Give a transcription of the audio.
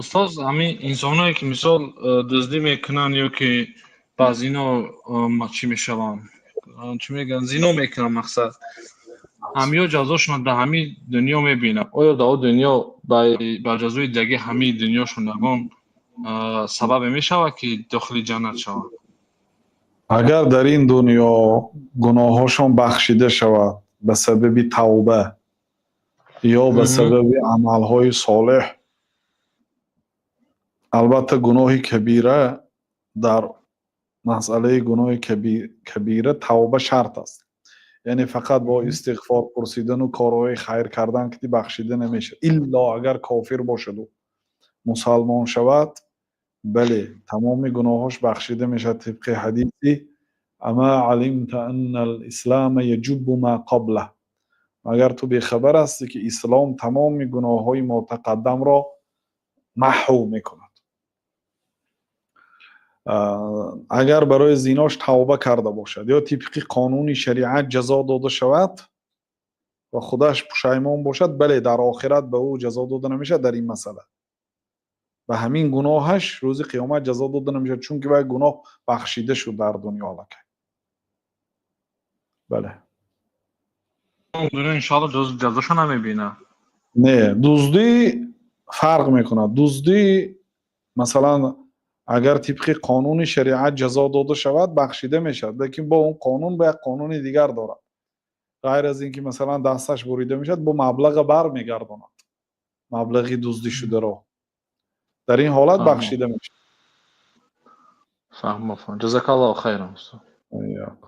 Устоз, ҳамин инсонҳое, ки мисол дуздӣ мекунанд ё ки ба зино чӣ мешаванд, чӣ мегӯянд, зино мекунанд, мақсад, ҳамиё ҷазошонро дар ҳамин дунё мебинанд. Оё дар он дунё ба ҷазои дигаи ҳамин дунёшон ягон сабабе мешавад, ки дохили ҷаннат шаванд? Агар дар ин дунё гуноҳҳошон бахшида шавад ба сабаби тавба ё ба сабаби амалҳои солеҳ, албатта, гуноҳи кабира, дар масъалаи гуноҳи кабира тавба шарт аст, яъне фақат бо истиғфор пурсидану корҳои хайр кардан ки бахшида намешавад, илло агар кофир бошаду мусалмон шавад, бале, тамоми гуноҳош бахшида мешавад тибқи ҳадиси أما علمت أن الإسلام يجب ما قبله, агар ту бехабар ҳастӣ, ки ислом тамоми гуноҳҳои мотақаддамро маҳв мекунад. Агар барои зинош тавба карда бошад ё тибқи қонуни шариат ҷазо дода шавад ва худаш пушаймон бошад, бале, дар охират ба ӯ ҷазо дода намешавад. Дар ин масъала ба ҳамин гуноҳаш рӯзи қиёмат ҷазо дода намешавад, чунки вай гуноҳ бахшида шуд дар дунё аллакай, бале. Иншоалло, ҷазошо намебинад? Не, дуздӣ фарқ мекунад. Дуздӣ, масалан, агар тибқи қонуни шариат ҷазо дода шавад, бахшида мешавад, лекин бо он қонун ба як қонуни дигар дорад. Ғайр аз ин ки, масалан, дасташ бурида мешавад, бо маблаға бармегардонад, маблағи дуздӣ шударо. Дар ин ҳолат бахшида мешавад. Фаҳмо. Ҷазакаллоҳу хайран.